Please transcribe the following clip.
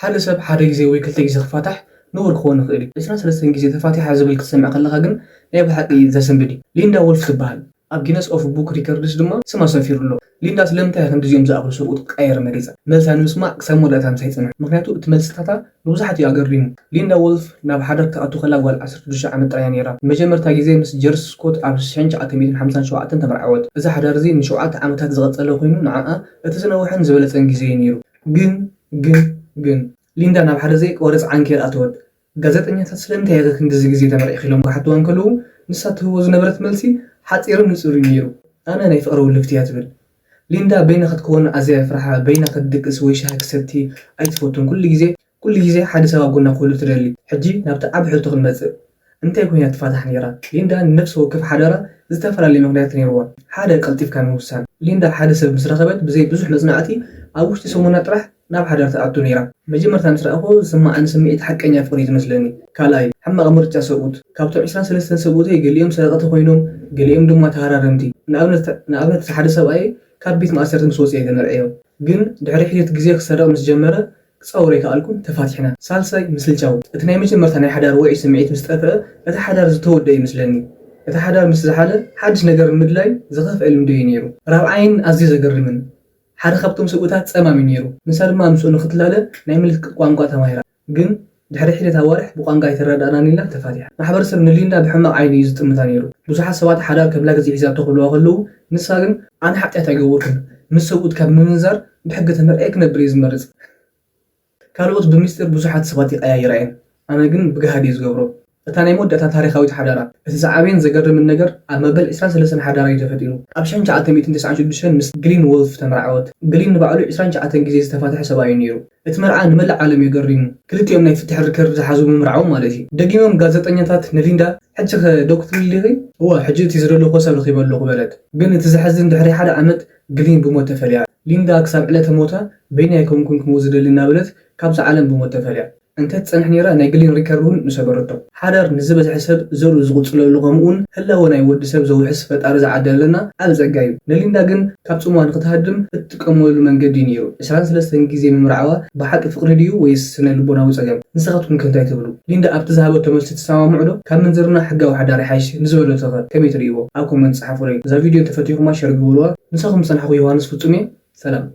ሓደ ሰብ ሓደ ግዜ ወይ ክልተ ግዜ ክፋታሕ ንቡር ክኸውን ይኽእል እዩ። ዕስራን ሰለስተን ግዜ ተፋቲሓ ዝብል ክትሰምዕ ከለኻ ግን ናይ ብሓቂ ዘሰንብድ እዩ። ሊንዳ ወልፍ ትበሃል። ኣብ ጊነስ ኦፍ ቡክ ሪከርድስ ድማ ስማ ሰፊሩ ኣሎ። ሊንዳ ስለምንታይ እያ ክንድዚኦም ዝኣኽሉ ሰብኡት ክትቀያየር መሪጻ? መልሳ ንምስማዕ ክሳብ መወዳእታ ምሳይ ጽንሑ። ምኽንያቱ እቲ መልስታታ ንብዙሓት እዩ ኣገሪሙ። ሊንዳ ወልፍ ናብ ሓዳር ክትኣቱ ከላ ጓል ዓሰርተ ሽዱሽተ ዓመት ጥራይ እያ ነይራ። ንመጀመርታ ግዜ ምስ ጀርስ ስኮት ኣብ ሽሕን ትሽዓተ ሚእትን ሓምሳን ሸውዓተን ተመርዓወት። እዚ ሓዳር እዚ ንሸውዓተ ዓመታት ዝቐጸለ ኮይኑ ንዓኣ እቲ ዝነውሐን ዝበለጸን ግዜ እዩ ነይሩ። ግን ግን ግን ሊንዳ ናብ ሓደ ዘይቋርጽ ዓንኬል ኣተወት። ጋዜጠኛታት ስለምንታይ ኢኺ ክንድዚ ግዜ ተመርዒኺ ኢሎም ክሓትዋ እንከለዉ ንሳ ትህቦ ዝነበረት መልሲ ሓጺርን ንጹርን እዩ ነይሩ። ኣነ ናይ ፍቕሪ ውልፍቲ እያ ትብል። ሊንዳ በይና ክትከውን ኣዝያ እያ ፍርሓ። በይና ክትድቅስ ወይ ሻሂ ክሰቲ ኣይትፈቱን። ኩሉ ግዜ ኩሉ ግዜ ሓደ ሰብ ኣብ ጎና ክህሉ ትደሊ። ሕጂ ናብቲ ዓቢ ሕቶ ክንመጽእ። እንታይ ኮይና ትፋታሕ ነይራ? ሊንዳ ንነፍሲ ወከፍ ሓዳራ ዝተፈላለየ ምኽንያት ነይርዋ። ሓደ ቀልጢፍካ ምውሳን። ሊንዳ ሓደ ሰብ ምስ ረኸበት ብዘይ ብዙሕ መጽናዕቲ ኣብ ውሽጢ ሰሙናት ጥራሕ ናብ ሓዳር ትኣቱ ነይራ። መጀመርታ ምስ ረኣኹ ዝስምዓኒ ስምዒት ሓቀኛ ፍቕሪ እዩ ዝመስለኒ። ካልኣይ፣ ሕማቕ ምርጫ ሰብኡት። ካብቶም ዕስራን ሰለስተን ሰብኡተይ ገሊኦም ሰረቕቲ ኮይኖም ገሊኦም ድማ ተሃራረምቲ። ንኣብነት ንኣብነት ሓደ ሰብኣይ ካብ ቤት ማእሰርቲ ምስ ወጽአ ተመርዕዮ። ግን ድሕሪ ሒደት ግዜ ክሰርቕ ምስ ጀመረ ክጻወሮ ኣይከኣልኩን፣ ተፋቲሕና። ሳልሳይ፣ ምስልቻው። እቲ ናይ መጀመርታ ናይ ሓዳር ውዑይ ስምዒት ምስ ጠፍአ፣ እቲ ሓዳር ዝተወደአ ይመስለኒ። እቲ ሓዳር ምስ ዝሓለ፣ ሓድሽ ነገር ንምድላይ ዝኸፍአ ልምዲ እዩ ነይሩ። ራብዓይን ኣዝዩ ዘገርምን፣ ሓደ ካብቶም ሰብኡታት ጸማም እዩ ነይሩ። ንሳ ድማ ምስኡ ንኽትላለ ናይ ምልክት ቋንቋ ተማሂራ። ግን ድሕሪ ሒደት ኣዋርሕ ብቋንቋ ኣይተረዳእናን ኢላ ተፋቲሓ። ማሕበረሰብ ንሊንዳ ብሕማቕ ዓይኒ እዩ ዝጥምታ ነይሩ። ብዙሓት ሰባት ሓዳር ከም ላግጺ ሒዛቶ ክብልዋ ከለዉ፣ ንሳ ግን ኣነ ሓጢኣት ኣይገበርኩን። ምስ ሰብኡት ካብ ምምንዛር ብሕጊ ተመርዕየ ክነብር እየ ዝመርጽ። ካልኦት ብምስጢር ብዙሓት ሰባት ይቐያይራ እየን፣ ኣነ ግን ብግሃድ እየ ዝገብሮ። እታ ናይ መወዳእታ ታሪኻዊት ሓዳራ። እቲ ዝዓበየን ዘገርምን ነገር ኣብ መበል ዕስራን ሰለስተን ሓዳራ እዩ ተፈጢሩ። ኣብ ሽሕን ትሽዓተ ሚእትን ተስዓን ሽዱሽተን ምስ ግሊን ወልፍ ተመርዓወት። ግሊን ንባዕሉ ዕስራን ትሽዓተን ግዜ ዝተፋትሐ ሰብኣይ እዩ ነይሩ። እቲ መርዓ ንመላእ ዓለም እዩ ገሪሙ። ክልቲኦም ናይ ፍትሒ ሪከርድ ዝሓዙ ምምርዓዎም ማለት እዩ። ደጊሞም ጋዜጠኛታት ንሊንዳ፣ "ሕጂ ኸ ዶ ክትልሊ ኢኺ?" "እወ፣ ሕጂ እቲ ዝደለኹዎ ሰብ ረኺበ ኣለኹ" በለት። ግን እቲ ዘሕዝን ድሕሪ ሓደ ዓመት ግሊን ብሞት ተፈልያ። ሊንዳ ክሳብ ዕለተ ሞታ በይናይ ኣይኮንኩን ክመውት ዝደሊ እናበለት ካብዛ ዓለም ብሞት ተፈልያ። እንተ ትጸንሕ ነይራ ናይ ግሊን ሪከርድ እውን ምሰበረቶ። ሓዳር ንዝበዝሐ ሰብ ዘርኡ ዝቕጽለሉ ከምኡውን ህላወ ናይ ወዲ ሰብ ዘውሕስ ፈጣሪ ዝዓደለና ዓቢ ጸጋ እዩ። ንሊንዳ ግን ካብ ጽምዋ ንኽትሃድም እትጥቀመሉ መንገዲ እዩ ነይሩ። ዕስራን ሰለስተን ግዜ ምምርዓዋ ብሓቂ ፍቕሪ ድዩ ወይስ ስነ ልቦናዊ ጸገም? ንስኻትኩም ከ እንታይ ትብሉ? ሊንዳ ኣብቲ ዝሃበቶ መልሲ ትሰማምዑ ዶ? ካብ ምንዝርና ሕጋዊ ሓዳር ይሓይሽ ንዝበለቶ ኸ ከመይ ትርእይዎ? ኣብ ኮመንት ጸሓፉለይ። እዛ ቪድዮ እንተፈቲኹማ ሸር ግበሩዋ። ምሳኹም ዝጸናሕኩ ዮሃንስ ፍጹም እየ። ሰላም።